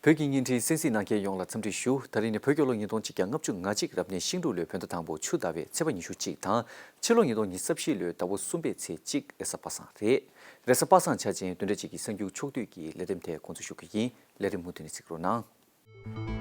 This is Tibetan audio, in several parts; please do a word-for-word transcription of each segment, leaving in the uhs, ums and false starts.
བོད་ཀྱི་བརྙན་འཕྲིན་གསན་གཟིགས་གནང་མཁན་ཡོངས་ལ་འཚམས་འདྲི་ཞུ། ད་རིང་ནི་བོད་རྒྱལ་ལོ་ཉིས་སྟོང་ཆིག་བརྒྱ་ལྔ་བཅུ་ང་གཅིག་རབ་གནས་ཤིང་འབྲུག་ལོའི་བོད་ཟླ་དང་པོ་ཆུ་ཟླ་བའི་ཚེས་པ་ཉི་ཤུ་གཅིག་དང་། ཕྱི་ལོ་ཉིས་སྟོང་ཉི་ཤུ་རྩ་བཞི་ལོའི་ཟླ་བ་གསུམ་པའི་ཚེས་གཅིག་རེས་གཟའ་པ་སངས་རེད། རེས་གཟའ་པ་སངས་འཆར་ཅན་བདུན་ཕྲག་གཅིག་གི་གསར་འགྱུར་ཕྱོགས་བསྡུས་ཀྱི་ལས་རིམ་དེ་འགོ་འཛུགས་ཞུ་གི་ཡིན། ལས་རིམ་མུ་མཐུད་ནས་གཟིགས་རོགས་གནང་།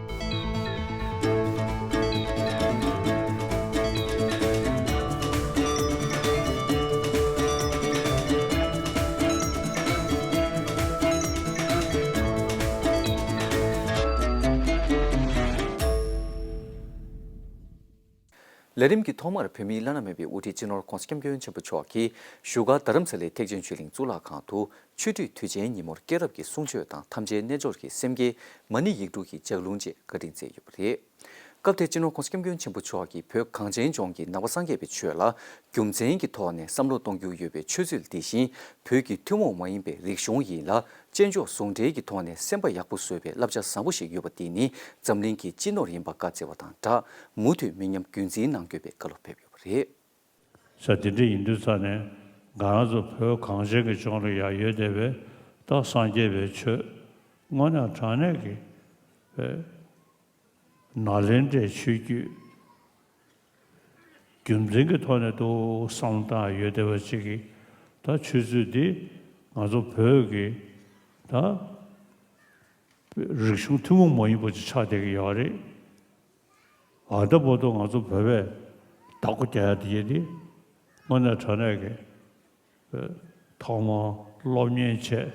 ལས་རིམ་གྱི་ཐོག་མར་བོད་མིའི་བླ་ན་མེད་པའི་དབུ་ཁྲིད་སྤྱི་ནོར་༧གོང་ས་༧སྐྱབས་མགོན་ཆེན་པོ་མཆོག་གིས་བཞུགས་སྒར་རྡ་རམ་ས་ལའི་ཐེག་ཆེན་ཆོས་གླིང་གཙུག་ལག་ཁང་དུ། ཆོས་ཁྲིད་དུས་ཆེན་ཉིན་མོར་སྐྱེས་རབས་ཀྱི་གསུང་ཆོས་དང་ཐམས་ཅད་རྣལ་འབྱོར་གྱི་སེམས་བསྐྱེད་མ་ཎི་ཡིག་དྲུག་གི་ལྗགས་ལུང་བཅས་བཀའ་དྲིན་སྩལ་ཡོད་པ་རེད། སྐབས་དེར་སྤྱི་ནོར་༧གོང་ས་༧སྐྱབས་མགོན་ཆེན་པོ་མཆོག་གིས་བོད་གངས་ཅན་ལྗོངས་ཀྱི་ནང་པ་སངས་རྒྱས་པའི་ཆོས་ལ་རྒྱུ་མཚན་གྱི་ཐོག་ནས་བསམ་བློ་གཏོང་རྒྱུ་ཡོད་པའི་ཆོས་ཚུལ་འདི་བཞིན་བོད་ཀྱི་ཐུན་མོང་མ་ཡིན་པའི་རིག་གཞུང་ཡིན་ལ། དཔྱད་འཇོག་ཟུང་འབྲེལ་གྱི་ཐོག་ནས་སེམས་པ་ཡག་པོ་བཟོ་བའི་བསླབ་བྱ་བཟང་པོ་ཞིག་ཡོད་པ་འདི་ནི་འཛམ་གླིང་གི་སྤྱི་ནོར་ཡིན་པ་བཀའ་སྩལ་བ་དང་སྦྲགས། མུ་མཐུད་མི་ཉམས་རྒྱུན་འཛིན་གནང་དགོས་པའི་བཀའ་སློབ་ཕེབས་ཡོད་པ་རེད། ས་དེ་འདྲ་ཡིན་དུས་ཙང་ནས་ང་རང་ཚོ་བོད་གངས་ཅན་གྱི་ལྗོངས་ལ་ཡང་ཡོད་བསྡད་པའི་ད་སངས་རྒྱས་པའི་ཆོས་དངོས་གནས་དྲང་གནས་ཀྱི་ནཱ་ལེནྡྲའི་ཆོས་བརྒྱུད་རྒྱུ་མཚན་གྱི་ཐོག་ནས་ཏོག་བསམ་བློ་བཏང་ཡོད་བསྡད་པ་ཅིག་གིས་ད་ཆོས་ཚུལ་འདི་ང་ཚོ་བོད་ཀྱི་ད་རིག་གཞུང་ཐུན་མོང་མ་ཡིན་པ་ཅིག་ཆགས་བསྡད་ཀྱི་ཡོད་རེད། ཨ་ད་བར་དུ་ང་ཚོ་བོད་པས་བདག་པོ་རྒྱག་ཡ་དེ་ཡིན་ཏེ། དངོས་གནས་དྲང་གནས་ཀྱི་ཐོག་མར་སློབ་གཉེར་བྱས།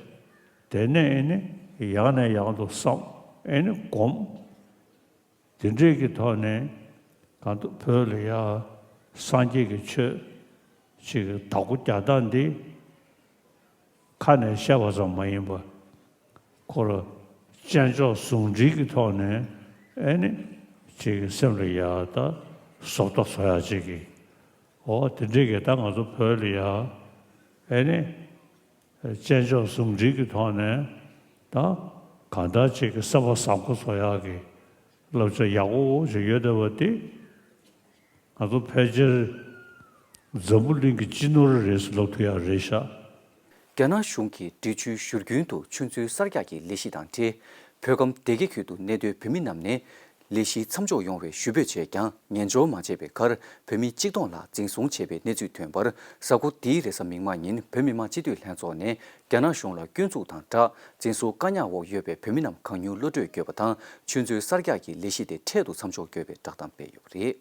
དེ་ནས་ཨེ་ནི་ཡང་ནས་ཡང་དུ་བསམ། ཨེ་ནི་སྒོམ། དེ་འདྲས་ཀྱི་ཐོག་ནས་གང་ལྟར་བོད་ལ་ཡ་སངས་རྒྱས་ཀྱི་ཆོས་ཅིག་བདག་པོ་རྒྱག་སྟངས་འདི་ཁ་ནས་བཤད་པ་ཙམ་མ་ཡིན་པར། ཁོ་རང་དཔྱད་འཇོག་ཟུང་འབྲེལ་གྱི་ཐོག་ནས་ཨེ་ནི་ཅིག་གི་སེམས་ལ་ཡ་ད་བཟོ་ལྟ་བཟོ་ཡ་ཅིག་གི། འོ་དེ་འདྲས་ཀྱི་ད་ང་ཚོ་བོད་ལ་ཡ་ཨེ་ནི་དཔྱད་འཇོག་ཟུང་འབྲེལ་གྱི་ཐོག་ནས་ད་གང་ལྟར་ཅིག་གི་བསམ་པ་བཟང་པོ་བཟོ་ཡག་གི་བསླབ་བྱ་ཡག་པོ་ཞིག་ཡོད་བསྡད་པ་དེ། ང་ཚོ་ཕལ་ཆེར་འཛམ་བུ་གླིང་གི་སྤྱི་ནོར་རེད་ཟེར་ལབ་ཐུབ་ཡག་རེད་ཤག་རྒྱ་ནག་གཞུང་གིས་འབྲི་ཆུའི་བཞུར་རྒྱུན་དུ་ཆུ་མཛོད་གསར་རྒྱག་གི་ལས་གཞི་དང་འབྲེལ། བོད་ཁམས་སྡེ་དགེ་ཁུལ་དུ་གནས་སྡོད་བོད་མི་རྣམས་ནས་ལས་གཞི་མཚམས་འཇོག་ཡོང་བའི་ཞུ་འབོད་བྱས་ཀྱང་ཉན་འཇོག་མ་བྱས་པའི་ཁར། བོད་མི་གཅིག་སྟོང་ལྷག་འཛིན་བཟུང་བྱས་པའི་གནས་ཚུལ་ཐོན་པར། གཟའ་འཁོར་འདིའི་རེས་གཟའ་མིག་དམར་ཉིན་བོད་མི་མང་སྤྱི་འཐུས་ལྷན་ཚོགས་ནས་རྒྱ་ནག་གཞུང་ལ་སྐྱོན་འཛུགས་དང་སྦྲགས། འཛིན་བཟུང་བཀག་ཉར་འོག་ཡོད་པའི་བོད་མི་རྣམས་གང་མྱུར་གློད་གྲོལ་དགོས་པ་དང་། ཆུ་མཛོད་གསར་རྒྱག་གི་ལས་གཞི་དེ་འཕྲལ་དུ་མཚམས་འཇོག་དགོས་པའི་བསྒྲགས་གཏམ་སྤེལ་ཡོད་པ་རེད།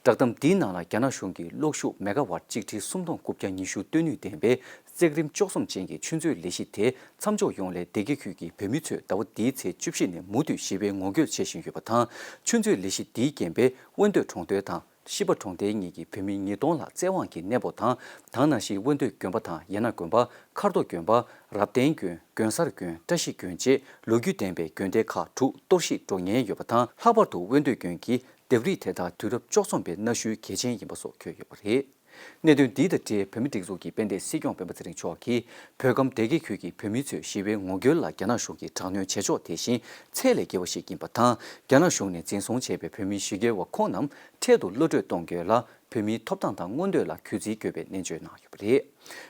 བསྒྲགས་གཏམ་འདིའི་ནང་ལ་རྒྱ་ནག་གཞུང་གིས་གློག་ཤུགས་མེ་ག་ཝཊ་གཅིག་ཁྲི་སུམ་སྟོང་དགུ་བརྒྱ་ཉི་ཤུ་བཏོན་ནུས་ལྡན་པའི་བརྩེགས་རིམ་གཅོག་གསུམ་ཅན་གྱི་ཆུ་མཛོད་ལས་གཞི་དེ་མཚམས་འཇོག་ཡོང་སླད་སྡེ་དགེ་ཁུལ་གྱི་བོད་མི་ཚོས་ཟླ་བ་འདིའི་ཚེས་བཅུ་བཞི་ནས་མུ་མཐུད་ཞི་བའི་ངོ་རྒོལ་བྱེད་བཞིན་ཡོད་པ་དང་། ཆུ་མཛོད་ལས་གཞི་འདིའི་རྐྱེན་པས་དབོན་སྟོད་གྲོང་རྡལ་དང་། ཤིས་པ་གྲོང་རྡལ་གཉིས་ཀྱི་བོད་མི་ཉིས་སྟོང་ལྷག་བཙན་དབང་གིས་གནས་སྤོ་དང་། དེ་ནང་བཞིན་དབོན་སྟོད་དགོན་པ་དང་ཡན་ན་དགོན་པ། མཁར་རྡོ་དགོན་པ། རབ་བརྟན་དགོན། དགོན་གསར་དགོན། བཀྲ་ཤིས་དགོན་བཅས་ལོ་རྒྱུས་ལྡན་པའི་དགོན་སྡེ་ཁག་དྲུག་གཏོར་བཤིག་འགྲོ་ཉེན་ཡོད་པ་དང་། ལྷག་པར་དུ་དབོན་སྟོད་དགོན་གྱི་ལྡེབས་རིས་དེ་དག་དུས་རབས་བཅུ་གསུམ་པའི་གནའ་ཤུལ་གལ་ཆེན་ཡིན་པ་སོགས་འཁོད་ཡོད་པ་རེད། གནད་དོན་འདི་དང་འབྲེལ་བོད་མི་སྒྲིག་འཛུགས་ཀྱི་དཔལ་ལྡན་སྲིད་སྐྱོང་སྤེན་པ་ཚེ་རིང་མཆོག་གིས། བོད་ཁམས་སྡེ་དགེ་ཁུལ་གྱི་བོད་མི་ཚོས་ཞི་བའི་ངོ་རྒོལ་ལ་རྒྱ་ནག་གཞུང་གིས་དྲག་གནོན་བྱེད་ཕྱོགས་དེ་བཞིན་ཚད་ལས་བརྒལ་བ་ཞིག་ཡིན་པ་དང་། རྒྱ་ནག་གཞུང་ནས་འཛིན་བཟུང་བྱས་པའི་བོད་མི་ཞི་རྒོལ་བ་ཁོང་རྣམས་འཕྲལ་དུ་གློད་གྲོལ་གཏོང་དགོས་ལ། བོད་མིའི་ཐོབ་ཐང་དང་མངོན་འདོད་ལ་གུས་བརྩི་དགོས་པའི་ནན་བརྗོད་གནང་ཡོད་པ་རེད།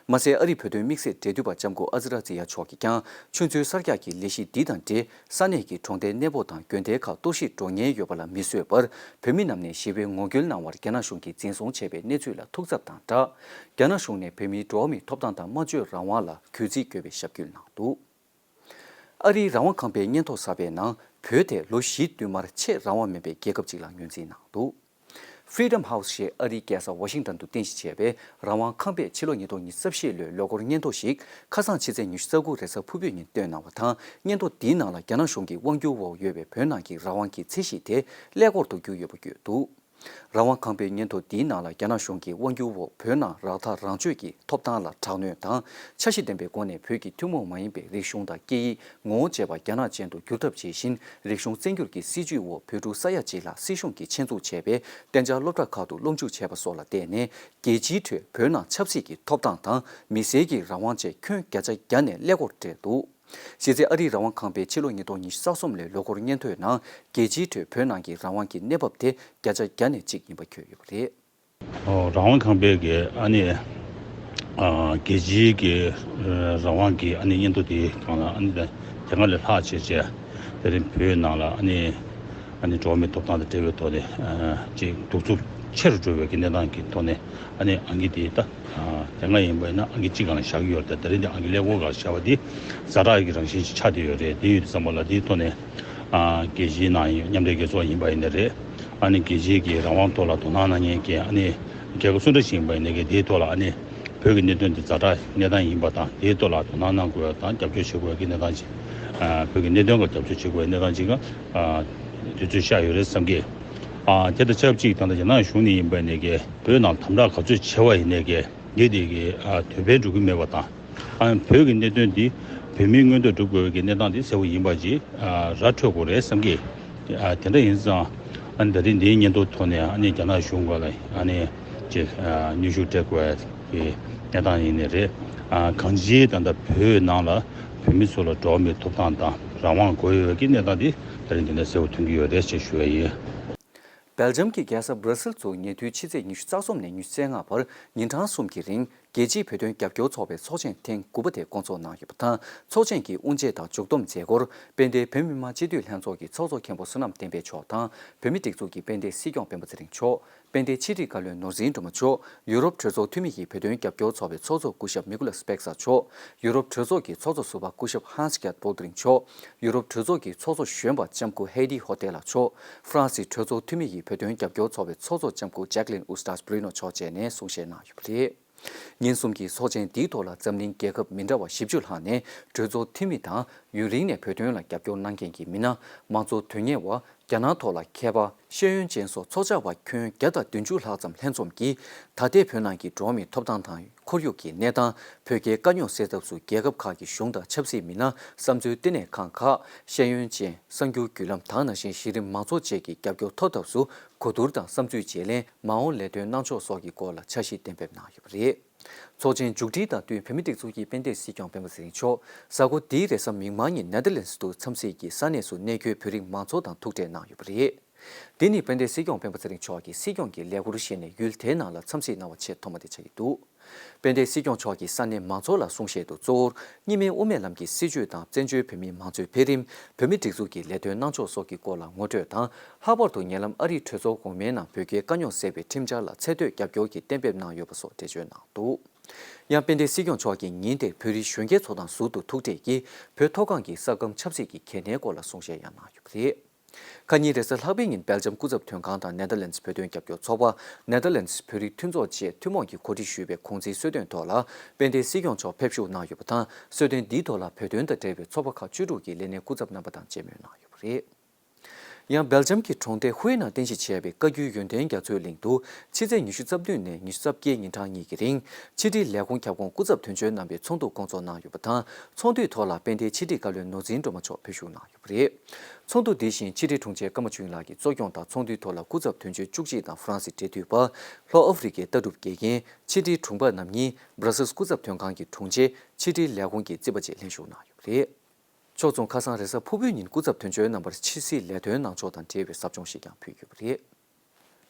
མ་ཟད། ཨ་རིའི་བོད་དོན་དམིགས་བསལ་འབྲེལ་མཐུད་པ་ལྕམ་སྐུ་ཨ་ཛི་ར་ཛི་ཡ་མཆོག་གིས་ཀྱང་། ཆུ་མཛོད་གསར་རྒྱག་གི་ལས་གཞི་འདི་དང་འབྲེལ། ས་གནས་ཀྱི་གྲོང་རྡལ་གནས་སྤོ་དང་དགོན་སྡེ་ཁག་གཏོར་བཤིག་འགྲོ་ཉེན་ཡོད་པ་ལ་མི་བཟོད་པར། བོད་མི་རྣམས་ནས་ཞི་བའི་ངོ་རྒོལ་གནང་བར་རྒྱ་ནག་གཞུང་གིས་འཛིན་བཟུང་བྱས་པའི་གནས་ཚུལ་ལ་ཐུགས་འཚབ་དང་སྦྲགས། རྒྱ་ནག་གཞུང་ནས་བོད་མིའི་འགྲོ་བ་མིའི་ཐོབ་ཐང་དང་སྨྲ་བརྗོད་རང་དབང་ལ་གུས་བརྩི་དགོས་པའི་ཞབས་སྐུལ་གནང་འདུག་ཨ་རིའི་རང་དབང་ཁང་པའི་སྙན་ཐོ་གསར་པའི་ནང་། བོད་དེ་ལོ་བཞི་བསྟུད་མར་ཆེས་རང་དབང་མེད་པའི་རྒྱལ་ཁབ་ཅིག་ལ་ངོས་འཛིན་གནང་འདུག Freedom House ཞེས་ཨ་རིའི་རྒྱལ་ས་ཝ་ཤིང་ཏོན་དུ་རྟེན་གཞི་བྱས་པའི་རང་དབང་ཁང་པས་ཕྱི་ལོ་ཉིས་སྟོང་ཉི་ཤུ་རྩ་བཞི་ལོའི་ལོ་འཁོར་སྙན་ཐོ་ཞིག་ཁ་སང་ཕྱི་ཚེས་ཉི་ཤུ་རྩ་དགུ་རེས་གཟའ་ཕུར་བུའི་ཉིན་བཏོན་གནང་བ་དང་། སྙན་ཐོ་འདིའི་ནང་ལ་རྒྱ་ནག་གཞུང་གི་དབང་སྒྱུར་འོག་ཡོད་པའི་བོད་ནང་གི་རང་དབང་གི་ཚད་གཞི་དེ་ཀླད་ཀོར་དུ་གྱུར་ཡོད་པ་བཀོད་འདུག་རང་དབང་ཁང་པའི་སྙན་ཐོ་འདིའི་ནང་ལ། རྒྱ་ནག་གཞུང་གིས་དབང་སྒྱུར་འོག་བོད་ནང་རང་ཐག་རང་གཅོད་ཀྱི་ཐོབ་ཐང་ལ་དྲག་གནོན་དང་། འཆར་གཞི་ལྡན་པའི་སྒོ་ནས་བོད་ཀྱི་ཐུན་མོང་མ་ཡིན་པའི་རིག་གཞུང་དང་སྐད་ཡིག་ངོ་བོ་བཅས་པ་རྒྱ་ནག་ཅན་དུ་བསྒྱུར་ཐབས་བྱེད་བཞིན། རིག་གཞུང་བཙན་སྒྱུར་གྱི་སྲིད་བྱུས་འོག་བོད་ཕྲུག་ས་ཡ་གཅིག་ལྷག་སྲིད་གཞུང་གིས་ཆེད་འཛུགས་བྱས་པའི་གཏན་འཇགས་སློབ་གྲྭ་ཁག་ཏུ་སློབ་འཇུག་བྱས་པ་སོགས་ལ་བརྟེན་ནས། རྒྱལ་སྤྱིའི་ཁྲོད་བོད་ནང་ཆབ་སྲིད་ཀྱི་ཐོབ་ཐང་དང་། མི་སེར་གྱི་རང་དབང་བཅས་ཁྱོན་བརྒྱ་ཆ་བརྒྱ་ནས་ཀླད་ཀོར་བཀྲལ་འདུག་གཞི་རྩའི་ཨ་རིའི་རང་དབང་ཁང་པས་ཕྱི་ལོ་ཉིས་སྟོང་ཉི་ཤུ་རྩ་གསུམ་ལོའི་ལོ་འཁོར་སྙན་ཐོའི་ནང་། རྒྱལ་སྤྱིའི་ཁྲོད་བོད་ནང་གི་རང་དབང་གི་གནས་བབ་དེ་བརྒྱ་ཆ་བརྒྱ་ནས་གཅིག་ཡིན་པ་འཁོད་ཡོད་པ་རེད། ཨོ། རང་དབང་ཁང་པའི་གི་ཨ་ནི། ཨ། རྒྱལ་སྤྱིའི་གི་རང་དབང་གི་ཨ་ནི་སྙན་ཐོ་དེའི་སྒང་ལ་ཨ་ནི་བརྒྱ་ ལྔ་ལས་ལྷག་བྱས་བྱས། དེ་རིང་བོད་ནང་ལ་ཨ་ནི་ཨ་ནི་འགྲོ་བ་མིའི་ཐོབ་ཐང་དང་འབྲེལ་བའི་ཐོག་ནས་ཅིག་གདུག་རྩུབ་ཆེ་རུ་འགྲོ་བའི་གི་གནས་སྟངས་ཀྱི་ཐོག་ནས། ཨ་ནི་ཨང་ཀི་དེ་ད་དེ་སྔ་ཡིན་པ་ཡིན་ན་ཨང་ཀི་གཅིག་སྒང་ལ་བཞག་གི་ཡོད་རེད། དེ་རིང་དེ་ཨང་ཀི་ཀླད་ཀོར་སྒང་ལ་བཞག་པ་འདི་ཛ་དྲག་གི་རང་བཞིན་ཞིག་ཆགས་བསྡད་ཡོད་རེད། དེ་ཡོད་དུས་ཙམ་པ་ལ་དེའི་ཐོག་ནས་རྒྱལ་སྤྱིའི་ནང་མཉམ་འབྲེལ་རྒྱལ་ཚོགས་ཡིན་པ་ཡིན་ན་རེད། ཨ་ནི་རྒྱལ་སྤྱིའི་གི་རང་དབང་ཐོག་ལ་དོ་སྣང་གནང་མཁན་གྱི་ཨ་ནི་རྒྱལ་ཁབ་སུ་འདྲ་ཞིག་ཡིན་པ་ཡིན་ནའི་གི་དེའི་ཐོག་ལ་ཨ་ནི་བོད་ཀྱི་གནད་དོན་དེ་ཛ་དྲག་གནས་སྟངས་ཡིན་པ་དང་། དེའི་ཐོག་ལ་དོ་སྣང་གནང་དགོས་པ་དང་རྒྱབ་སྐྱོར་བྱེད་དགོས་པའི་གནས་སྟངས་ཅིག་ཨ་བོད་ཀྱི་གནད་དོན་ཁག་རྒྱབ་སྐྱོར་བྱེད་དགོས་པའི་གནས་སྟངས་ཅིག་ཨ་དུས་ཚོད་ཤར་ཡོད་རེད་བསམ་གི། ཨ་དེ་དང་ཆབས་ཅིག་ད་ལྟ་རྒྱ་ནག་གཞུང་ནས་ཡིན་པ་ཡིན་ནའི་གི་བོད་ནང་དམ་དྲག་ག་ཚོད་བྱས་པ་ཡིན་ནའི་གི་འདི་དེ་གི་ཨ་དོན་ཕན་འགྲོ་གི་མེད་པ་དང་། ཨ་བོད་ཀྱི་གནད་དོན་འདི་བོད་མིའི་མངོན་འདོད་སྒྲུབ་དགོས་པའི་གི་གནས་སྟངས་འདི་གསལ་པོ་ཡིན་པ་ཅིག་ཨ་ར་འཕྲོད་དགོས་རེད་བསམ་གི། ཨ་དེ་འདྲ་ཡིན་ཙང་ཨ་ནི་ད་རིང་འདིའི་སྙན་ཐོ་ཐོག་ནས་ཨ་ནི་རྒྱ་ནག་གཞུང་སྒང་ལ་ཨ་ནི་ཅིག་ཨ་གནོན་ཤུགས་སྤྲད་དགོས་པའི་གནས་སྟངས་ཡིན་ནི་རེད། ཨ་གང་ཅིའི་ད་ལྟ་བོད་ནང་ལ་བོད་མི་ཚོ་ལ་འགྲོ་བ་མིའི་ཐོབ་ཐང་དང་རང་དབང་དགོས་ཡོད་པའི་གི་གནས་སྟངས་འདི་ད་རིང་འདི་ནས་གསལ་པོ་ཐོན་གྱི་ཡོད་རེད་ཅེས་ཞུ་བ་ཡིན། སྦེལ་ཇམ་གྱི་རྒྱལ་ས་སྦྲ་སིལ་དུ་ཉེ་དུས་ཕྱི་ཚེས་ཉི་ཤུ་རྩ་གསུམ་ནས་ཉི་ཤུ་རྩ་ལྔ་བར་ཉིན་གྲངས་གསུམ་གྱི་རིང་རྒྱལ་སྤྱིའི་བོད་དོན་རྒྱབ་སྐྱོར་ཚོགས་པའི་ཚོགས་ཆེན་ཐེངས་དགུ་པ་དེ་བསྐོང་ཚོགས་གནང་ཡོད་པ་དང་། ཚོགས་ཆེན་གྱི་དབུ་འབྱེད་དང་མཇུག་བསྡོམས་མཛད་སྒོར་དཔལ་ལྡན་བོད་མི་མང་སྤྱི་འཐུས་ལྷན་ཚོགས་ཀྱི་ཚོགས་གཙོ་མཁན་པོ་བསོད་ནམས་བསྟན་འཕེལ་མཆོག་དང་། བོད་མིའི་སྒྲིག་འཛུགས་ཀྱི་དཔལ་ལྡན་སྲིད་སྐྱོང་སྤེན་པ་ཚེ་རིང་མཆོག་དཔལ་ལྡན་ཕྱི་དྲིལ་བཀའ་བློན་ནོར་འཛིན་སྒྲོལ་མ་མཆོག་ཡུ་རོབ་གྲོས་ཚོགས་འཐུས་མི་ཡི་བོད་དོན་རྒྱབ་སྐྱོར་ཚོགས་པའི་ཚོགས་གཙོ་སྐུ་ཞབས་མི་ཀུ་ལ་སི་པེག་ས་མཆོག་ཡུ་རོབ་གྲོས་ཚོགས་ཀྱི་ཚོགས་གཙོ་ཟུར་པ་སྐུ་ཞབས་ཧན་སི་ཀེར་པོལ་ཏི་རིང་མཆོག་ཡུ་རོབ་གྲོས་ཚོགས་ཀྱི་ཚོགས་གཙོ་གཞོན་པ་ལྕམ་སྐུ་ཧེ་ཌི་ཧོ་ཏེ་ལ་མཆོག་ཧྥ་རན་སིའི་གྲོས་ཚོགས་འཐུས་མི་ཡི་བོད་དོན་རྒྱབ་སྐྱོར་ཚོགས་པའི་ཚོགས་གཙོ་ལྕམ་སྐུ་ཇེག་ལིན་ཨུ་སྟཱས་བྷི་རི་ནོ་མཆོག་བཅས་ནས་གསུང་བཤད་གནང་ཡོད་པ་རེད། ཉིན་གསུམ་གྱི་ཚོགས་ཆེན་འདིའི་ཐོག་ལ་འཛམ་གླིང་རྒྱལ་ཁབ་མི་འདྲ་བ་བཞི་བཅུ་ལྷག་ནས་གྲོས་ཚོགས་འཐུས་མི་དང་། ཡུན་རིང་ནས་བོད་དོན་ལ་རྒྱབ་སྐྱོར་གནང་མཁན་གྱི་མི་སྣ། མང་གཙོ་དོན་གཉེར་བ། རྒྱ་ནག་ཐོག་ལ་མཁས་པ། ཤེས་ཡོན་ཅན་སོགས་ཚོགས་བཅར་བ་ཁྱོན་བརྒྱ་དང་བདུན་ཅུ་ལྷག་ཙམ་ལྷན་འཛོམས་ཀྱིས། ད་ལྟའི་བོད་ནང་གི་འགྲོ་བ་མིའི་ཐོབ་ཐང་དང་ཁོར་ཡུག་གི་གནས་སྟངས། བོད་རྒྱའི་དཀའ་རྙོག་སེལ་ཐབས་སུ་རྒྱལ་ཁབ་ཁག་གི་གཞུང་དང་ཆབ་སྲིད་མི་སྣ་བསམ་ཚུལ་བསྟི་གནས་ཁང་ཁག་ཤེས་ཡོན་ཅན། གསར་འགྱུར་བརྒྱུད་ལམ་དང་། ནང་བཞིན་གཞི་རིམ་མང་ཚོགས་བཅས་ཀྱི་རྒྱབ་སྐྱོར་ཐོབ་ཐབས་སུ་གོ་བསྡུར་དང་བསམ་ཚུལ་བརྗེ་ལེན། མ་འོངས་ལས་དོན་གནང་ཕྱོགས་སོགས་ཀྱི་སྐོར་ལ་འཆར་གཞི་གཏན་འབེབས་གནང་ཡོད་པ་རེད། ཚོགས་ཆེན་མཇུག་སྒྲིལ་དང་བསྟུན་བོད་མིའི་སྒྲིག་འཛུགས་ཀྱི་དཔལ་ལྡན་སྲིད་སྐྱོང་སྤེན་པ་ཚེ་རིང་མཆོག་གཟའ་འཁོར་འདིའི་རེས་གཟའ་མིག་དམར་ཉིན་ནེ་དར་ལེན་སི་དུ་འཚམས་གཟིགས་ཀྱིས་ས་གནས་སུ་གནས་འཁོད་བོད་རིགས་མང་ཚོགས་དང་ཐུག་འཕྲད་གནང་ཡོད་པ་རེད། འདི་ནི་དཔལ་ལྡན་སྲིད་སྐྱོང་སྤེན་པ་ཚེ་རིང་མཆོག་གིས་སྲིད་སྐྱོང་གི་ལས་འཁུར་བཞེས་ནས་ཡུལ་དེའི་ནང་ལ་འཚམས་གཟིགས་གནང་བ་ཆེས་ཐོག་མ་དེ་ཆགས་ཀྱི་འདུག་དཔལ་ལྡན་སྲིད་སྐྱོང་མཆོག་གིས་ས་གནས་མང་ཚོགས་ལ་གསུང་བཤད་དུ། གཙོ་བོར་གཉིས་སྨན་དབུ་མའི་ལམ་གྱི་སྲིད་བྱུས་དང་། བཙན་བྱོལ་བོད་མིའི་མང་གཙོའི་འཕེལ་རིམ། བོད་མིའི་སྒྲིག་འཛུགས་ཀྱི་ལས་དོན་གནང་ཕྱོགས་སོགས་ཀྱི་སྐོར་ལ་ངོ་སྤྲོད་དང་། ལྷག་པར་དུ་ཉེ་ལམ་ཨ་རིའི་གྲོས་ཚོགས་གོང་མའི་ནང་བོད་རྒྱའི་དཀའ་རྙོག་སེལ་བའི་ཁྲིམས་འཆར་ལ་ཚད་མཐོའི་རྒྱབ་སྐྱོར་གྱི་གཏན་འབེབས་གནང་ཡོད་པ་སོགས་འགྲེལ་བརྗོད་གནང་འདུག་ཡང་དཔལ་ལྡན་སྲིད་སྐྱོང་མཆོག་གིས་ཉིན་དེར་བོད་རིགས་གཞོན་སྐྱེས་ཚོ་དང་ཟུར་དུ་ཐུག་འཕྲད་ཀྱིས། བོད་མཐོ་སྒང་གི་ས་ཁམས་ཆབ་སྲིད་ཀྱི་གལ་གནད་སྐོར་ལ་གསུང་བཤད་ཡང་གནང་ཡོད་པ་རེད། ཁ་ཉིན་རེས་གཟའ་ལྷག་པའི་ཉིན་སྦེལ་ཇམ་སྐུ་ཚབ་དོན་ཁང་དང་། ནེ་དར་ལེན་སི་བོད་དོན་རྒྱབ་སྐྱོར་ཚོགས་པ། ནེ་དར་ལེན་སི་བོད་རིགས་མཐུན་ཚོགས་བཅས་ཐུན་མོང་གིས་གོ་སྒྲིག་ཞུས་པའི་གུང་སེང་གསོལ་སྟོན་ཐོག་ལ་དཔལ་ལྡན་སྲིད་སྐྱོང་མཆོག་ཕེབས་བཞུགས་གནང་ཡོད་པ་དང་། གསོལ་སྟོན་འདིའི་ཐོག་ལ་བོད་དོན་དང་འབྲེལ་བའི་ཚོགས་པ་ཁག་བཅུ་དྲུག་གི་ལས་སྣེ་སྐུ་ཚབ་རྣམ་པ་དང་མཇལ་མོལ་གནང་ཡོད་པ་རེད། ཡང་སྦེལ་ཇམ་གྱི་གྲོང་སྡེ་ཧུའེ་ནང་རྟེན་གཞི་བྱས་པའི་བཀའ་བརྒྱུད་ཡོན་ཏན་རྒྱ་མཚོའི་གླིང་དུ་ཕྱི་ཚེས་ཉི་ཤུ་རྩ་བདུན་ནས་ཉི་ཤུ་རྩ་བརྒྱད་ཉིན་གྲངས་གཉིས་ཀྱི་རིང་ཕྱི་དྲིལ་ལས་ཁུངས་ཁྱབ་ཁོངས་སྐུ་ཚབ་དོན་གཅོད་རྣམ་པའི་ཚོགས་འདུ་སྐོང་ཚོགས་གནང་ཡོད་པ་དང་། ཚོགས་འདུའི་ཐོག་ལ་དཔལ་ལྡན་ཕྱི་དྲིལ་བཀའ་བློན་ནོར་འཛིན་སྒྲོལ་མ་མཆོག་ཕེབས་བཞུགས་གནང་ཡོད་པ་རེད། ཚོགས་འདུ་འདི་བཞིན་ཕྱི་དྲིལ་དྲུང་ཆེ་ཀརྨ་ཆོས་ལགས་ཀྱིས་གཙོ་སྐྱོང་དང་། ཚོགས་འདུའི་ཐོག་ལ་སྐུ་ཚབ་དོན་གཅོད་བཅུ་གཅིག་དང་། ཧྥ་རན་སི་འབྲེལ་མཐུད་པ། ལྷོ་ཨ་ཧྥེ་རི་ཁའི་ལྟ་གྲུབ་དགེ་རྒན། ཕྱི་དྲིལ་དྲུང་འཕར་རྣམ་གཉིས། སྦྲ་སིལ་སྐུ་ཚབ་དོན་ཁང་གི་དྲུང་ཆེ། ཕྱི་དྲིལ་ལས་ཁུངས་ཀྱི་རྩིས་པ་བཅས་ལྷན་ཞུགས་གནང་ཡོད་པ་རེད། ཕྱོགས་མཚུངས་ཁ་སང་རེས་གཟའ་ཕུར་བུའི་ཉིན་སྐུ་ཚབ་དོན་གཅོད་རྣམ་པར་ཕྱི་སྲིད་ལས་དོན་གནང་ཕྱོགས་དང་འབྲེལ་བའི་ཟབ་སྦྱོང་ཞིག་ཀྱང་ཕུལ་ཡོད་པ་རེད།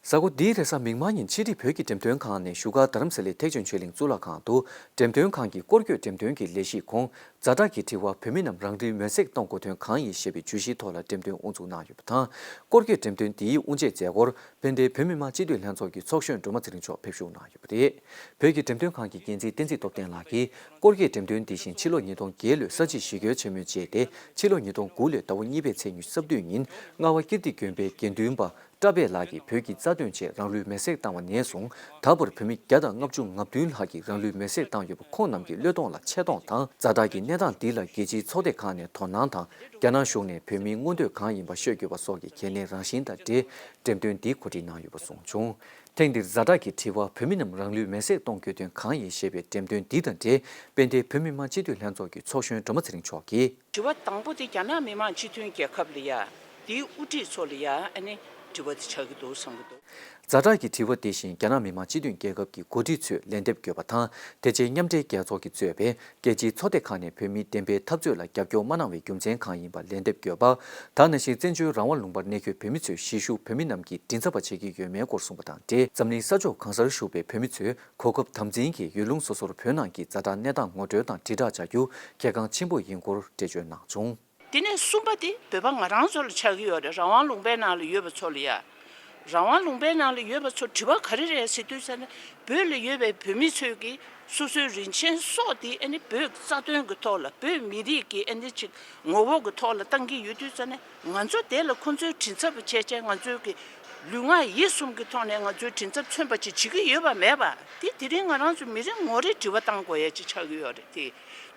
གཟའ་འཁོར་འདིའི་རེས་གཟའ་མིག་དམར་ཉིན་ཕྱི་དྲིལ་བོད་ཀྱི་འགྲེམས་སྟོན་ཁང་ནས་བཞུགས་སྒར་རྡ་རམ་ས་ལའི་ཐེག་ཆེན་ཆོས་གླིང་གཙུག་ལག་ཁང་དུ་འགྲེམས་སྟོན་ཁང་གི་སྐོར་སྐྱོད་འགྲེམས་སྟོན་གྱི་ལས་གཞིའི་ཁོངས། ཛ་དྲག་གི་དྲི་བ། བོད་མི་རྣམས་རང་ལུས་མེར་སྲེག་གཏོང་དགོས་དོན་གང་ཡིན་ཞེས་པའི་བརྗོད་གཞིའི་ཐོག་ལ་འགྲེམས་སྟོན་དབུ་འཛུགས་གནང་ཡོད་པ་དང་། སྐོར་སྐྱོད་འགྲེམས་སྟོན་འདིའི་དབུ་འབྱེད་མཛད་སྒོར་དཔལ་ལྡན་བོད་མི་མང་སྤྱི་འཐུས་ལྷན་ཚོགས་ཀྱི་ཚོགས་གཞོན་སྒྲོལ་མ་ཚེ་རིང་མཆོག་ཕེབས་བཞུགས་གནང་ཡོད་པ་རེད། བོད་ཀྱི་འགྲེམས་སྟོན་ཁང་གི་འགན་འཛིན་བསྟན་འཛིན་སྟོབས་ལྡན་ལགས་ཀྱིས། སྐོར་སྐྱོད་འགྲེམས་སྟོན་འདི་བཞིན་ཕྱི་ལོ་ཉིས་སྟོང་བརྒྱད་ལོའི་ས་བྱི་ཞི་རྒོལ་ཆེན་མོའི་རྗེས་ཏེ། ཕྱི་ལོ་ཉིས་སྟོང་དགུ་ལོའི་ཟླ་བ་གཉིས་པའི་ཚེས་ཉི་ཤུ་རྩ་བདུན་ཉིན་རྔ་བ་ཀིརྟི་དགོན་པའི་དགེ་འདུན་པ་བཀྲ་བྷེ་ལགས་ཀྱིས་བོད་ཀྱི་རྩ་དོན་ཆེད་རང་ལུས་མེར་སྲེག་བཏང་བ་ནས་བཟུང་། ད་བར་བོད་མི་བརྒྱ་དང་ལྔ་བཅུ་ང་བདུན་ལྷག་གིས་རང་ལུས་མེར་སྲེག་བཏང་ཡོད་པ། ཁོང་རྣམས་ཀྱི་བློས་གཏོང་ལ་ཆེ་མཐོང་དང་། ཛ་དྲག་གི་གནས་སྟངས་འདི་ལ་རྒྱལ་སྤྱིའི་ཚོགས་སྡེ་ཁག་ནས་དོ་སྣང་དང་། རྒྱ་ནག་གཞུང་ནས་བོད་མིའི་མངོན་འདོད་གང་ཡིན་པ་ཤོད་དགོས་པ་སོགས་ཀྱི་གལ་གནད་རང་བཞིན་དང་འབྲེལ། འགྲེམས་སྟོན་འདི་གོ་སྒྲིག་གནང་ཡོད་པ་གསུངས་བྱུང་། ཐེངས་འདིར་ཛ་དྲག་གི་དྲི་བ། བོད་མི་རྣམས་རང་ལུས་མེར་སྲེག་གཏོང་དགོས་དོན་གང་ཡིན་ཞེས་པའི་འགྲེམས་སྟོན་འདི་དང་འབྲེལ། དཔལ་ལྡན་བོད་མི་མང་སྤྱི་འཐུས་ལྷན་ཚོགས་ཀྱི་ཚོགས་གཞོན་སྒྲོལ་མ་ཚེ་རིང་མཆོག་གིས། དྲི་བ་དང་པོ་དེ་རྒྱ་ནག་མི་དམངས་སྤྱི་མཐུན་རྒྱལ་ཁབ་ལ་ཡ། དེའི་དབུ་ཁྲིད་ཚོ་ལ་ཡ་ཨ་ནི་དྲི་བ་དེ་ཆགས་ཀྱི་འདུག་བསམ་གྱི་འདུག་ཛ་དྲག་གི་དྲི་བ་དེ་བཞིན་རྒྱ་ནག་མི་དམངས་སྤྱི་མཐུན་རྒྱལ་ཁབ་ཀྱི་འགོ་ཁྲིད་ཚོས་ལན་འདེབས་དགོས་པ་དང་། དེ་རྗེས་མཉམ་འབྲེལ་རྒྱལ་ཚོགས་ཀྱིས་གཙོས་པའི་རྒྱལ་སྤྱིའི་ཚོགས་སྡེ་ཁག་ནས་བོད་མིའི་བདེན་པའི་འཐབ་རྩོད་ལ་རྒྱབ་སྐྱོར་མ་གནང་བའི་རྒྱུ་མཚན་གང་ཡིན་པ་ལན་འདེབས་དགོས་པ། ད་ནང་བཞིན་བཙན་བྱོལ་རང་དབང་ལུང་པར་གནས་འཁོད་བོད་མི་ཚོས་གཞིས་བཞུགས་བོད་མི་རྣམས་ཀྱི་མགྲིན་ཚབ་པ་བྱེད་ཀྱི་ཡོད་མེད་སྐོར་གསུངས་པ་དང་འབྲེལ། འཛམ་གླིང་ས་ཕྱོགས་གང་སར་བཞུགས་པའི་བོད་མི་ཚོས་གོ་སྐབས་དམ་འཛིན་གྱིས་ཡུལ་ལུང་སོ་སོར་བོད་ནང་གི་ཛ་དྲག་གནས་སྟངས་ངོ་སྤྲོད་དང་དྲིལ་བསྒྲགས་བྱ་རྒྱུ་གལ་འགངས་ཆེན་པོ་ཡིན་སྐོར་འགྲེལ་བརྗོད་གནང་བྱུང་། དེ་ནས་གསུམ་པ་དེ་བོད་པ་ང་རང་ཚོ་ལ་ཆགས་ཀྱི་ཡོད་རེད། རང་དབང་ལུང་པའི་ནང་ལ་ཡོད་པ་ཚོ་ལ་ཡ། རང་དབང་ལུང་པའི་ནང་ལ་ཡོད་པ་ཚོ་དྲི་བ་ག་རེ་རེད་ཟེར་དུས་ཙ་ན། བོད་ལ་ཡོད་པའི་བོད་མི་ཚོས་ཀྱིས་སོ་སོའི་རིན་ཆེན་སྲོག་དེ་ཨ་ནི་བོད་རྩ་དོན་གྱི་ཐོག་ལ། བོད་མི་རིགས་ཀྱི་ཨ་ནི་ཅིག་ངོ་བོ་གི་ཐོག་ལ་བཏང་གི་ཡོད་དུས་ཙ་ན། ང་ཚོ་དེ་ལ་ཁོ་ཚོའི་མགྲིན་ཚབ་བྱས་བྱས་ང་ཚོའི་གི་ལུས་ངག་ཡིད་གསུམ་གྱི་ཐོག་ནས་ང་ཚོའི་མགྲིན་ཚབ་མཚོན་པ་ཅིག་བྱེད་ཀྱི་ཡོད་པ་མེད་པ་དེ། དེ་རིང་ང་རང་ཚོ་མི་རེ་ངོ་རེ་དྲི་བ་བཏང་དགོས་ཡ་ཅིག་ཆགས་ཀྱི་ཡོད་རེད་དེ།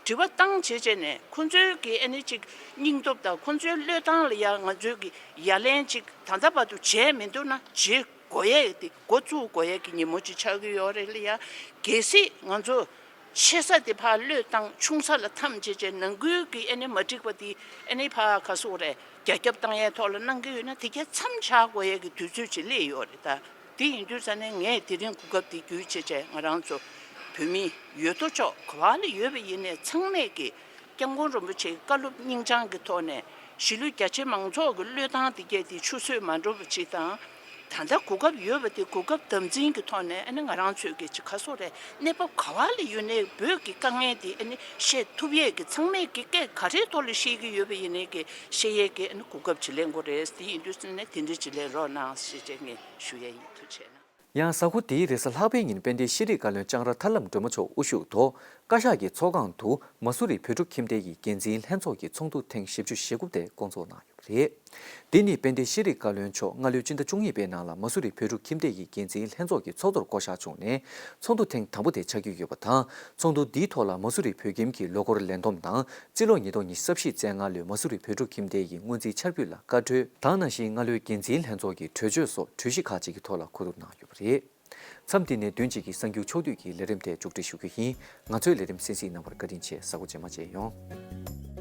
དྲི་བ་བཏང་བྱས་བྱས་ནས་ཁོ་ཚོའི་གི་ཨ་ནི་ཅིག་སྙིང་སྟོབས་དང་ཁོ་ཚོའི་བློས་བཏང་ལ་ཡ་ང་ཚོའི་གི་ཡ་ལན་ཅིག་ད་ལྟ་བར་དུ་བྱས་མི་འདུག་ན་བྱེད་དགོས་ཡས་དེ་འགོ་བཙུགས་དགོས་ཡས་ཀྱི་ཉིན་མོ་ཅིག་ཆགས་ཀྱི་ཡོད་རེད་ལ་ཡ། གལ་སྲིད་ང་ཚོ་ཆེ་ས་དེ་ཕར་བློས་བཏང་ཆུང་ས་ལ་འཐམ་བྱས་བྱས་ནང་ཁུལ་གྱི་ཨ་ནི་མ་འགྲིག་པ་དེ་ཨ་ནི་ཕར་ག་སོག་རེད་རྒྱ་ཁྱབ་བཏང་ཡས་ཐོག་ལ་གནང་གི་ཡོད་ན་དེ་གས་མཚམས་བཞག་དགོས་ཡས་ཀྱི་དུས་ཚོད་ཅིག་སླེབས་ཡོད་རེད་ད། དེ་ཡིན་དུས་ཙ་ནས་ངས་དེ་རིང་གོ་སྐབས་དེ་བརྒྱུད་བྱས་བྱས་ང་རང་ཚོ་བོད་མི་ཡོད་དོ་ཅོག་ག་བ་ལ་ཡོད་པ་ཡིན་ནའི་ཚང་མས་ཀྱི་སྐྱབས་མགོན་རིན་པོ་ཆེའི་བཀའ་སློབ་སྙིང་བཅངས་ཀྱི་ཐོག་ནས་གཞིས་ལུས་རྒྱ་ཆེ་མང་ཚོགས་ཀྱི་བློས་བཏང་དེ་གས་དེ་ཆུད་ཟོས་མ་འགྲོ་བ་ཅིག་དང་། ད་ལྟ་གོ་སྐབས་ཡོད་པ་དེ་གོ་སྐབས་དམ་འཛིན་གྱི་ཐོག་ནས་ཨ་ནི་ང་རང་ཚོས་ཀྱི་ཅིག་ག་སོག་རེད་གནས་བབ་ག་བ་ལ་ཡོད་ནའི་བོད་ཀྱི་དཀའ་ངལ་དེ་ཨ་ནི་བཤད་ཐུབ་ཡས་ཀྱི་ཚང་མས་ཀྱི་སྐད་ག་རེའི་ཐོག་ལ་བཤད་ཀྱི་ཡོད་པ་ཡིན་ནའི་ཀྱི་བཤད་ཡས་ཀྱི་ཨ་ནི་གོ་སྐབས་ཅིག་ལེན་དགོས་རེད། དེ་ཡིན་དུས་ཙ་ནས་དེ་འདྲ་ཅིག་ལེན་རོགས་གནང་ཞེས་བྱས་ངས་ཞུ་ཡས་ཡིན། ཐུགས་རྗེ་གནང་། ཡང་གཟའ་འཁོར་འདིའི་རེས་གཟའ་ལྷག་པའི་ཉིན་དཔལ་ལྡན་ཤེས་རིག་བཀའ་བློན་ལྕང་ར་ཐར་ལམ་སྒྲོལ་མ་མཆོག་དབུ་བཞུགས་ཐོག་བཀའ་ཤག་གི་ཚོགས་ཁང་དུ་མ་སུ་རི་བོད་ཕྲུག་ཁྱིམ་སྡེ་ཡི་འགན་འཛིན་ལྷན་ཚོགས་ཀྱི་ཚོགས་འདུ་ཐེངས་བཞི་བཅུ་ཞེ་དགུ་དེ་བསྐོང་ཚོགས་གནང་ཡོད་པ་རེད། འདི་ནི་དཔལ་ལྡན་ཤེས་རིག་བཀའ་བློན་མཆོག་སྔ་ལོའི་སྤྱི་ཟླ་བཅུ་གཉིས་པའི་ནང་ལ་མ་སུ་རི་བོད་ཕྲུག་ཁྱིམ་སྡེ་ཡི་འགན་འཛིན་ལྷན་ཚོགས་ཀྱི་ཚོགས་གཙོར་བསྐོ་གཞག་བྱུང་ནས་ཚོགས་འདུ་ཐེངས་དང་པོ་དེ་ཆགས་ཀྱི་ཡོད་པ་དང་། ཚོགས་འདུ་འདིའི་ཐོག་ལ་མ་སུ་རི་བོད་ཁྱིམ་གྱི་ལོ་འཁོར་ལས་བསྡོམས་དང་། རྩིས་ལོ་ཉིས་སྟོང་ཉི་ཤུ་རྩ་བཞི་རྩ་ལྔ་ལོའི་མ་སུ་རི་བོད་ཕྲུག་ཁྱིམ་སྡེ་ཡི་སྔོན་རྩིས་འཆར་འབུལ་ལ་བཀའ་འཁྲོལ་དང་། ནང་བཞིན་སྔ་ལོའི་འགན་འཛིན་ལྷན་ཚོགས་ཀྱི་གྲོས་ཆོད་སོགས་གྲོས་གཞི་ཁག་ཅིག་གི་ཐོག་ལ་གོ་བསྡུར་གནང་ཡོད་པ་རེད། མཚམས་འདི་ནས་བདུན་གཅིག་གི་གསར་འགྱུར་ཕྱོགས་བསྡུས་ཀྱི་ལས་རིམ་དེ་མཇུག་སྒྲིལ་ཞུ་རྒྱུ་ཡིན། ང་ཚོའི་ལས་རིམ་གསན་གཟིགས་གནང་བར་བཀའ་དྲིན་ཆེ། གཟའ་འཁོར་རྗེས་མ་མཇལ་ཡོང་།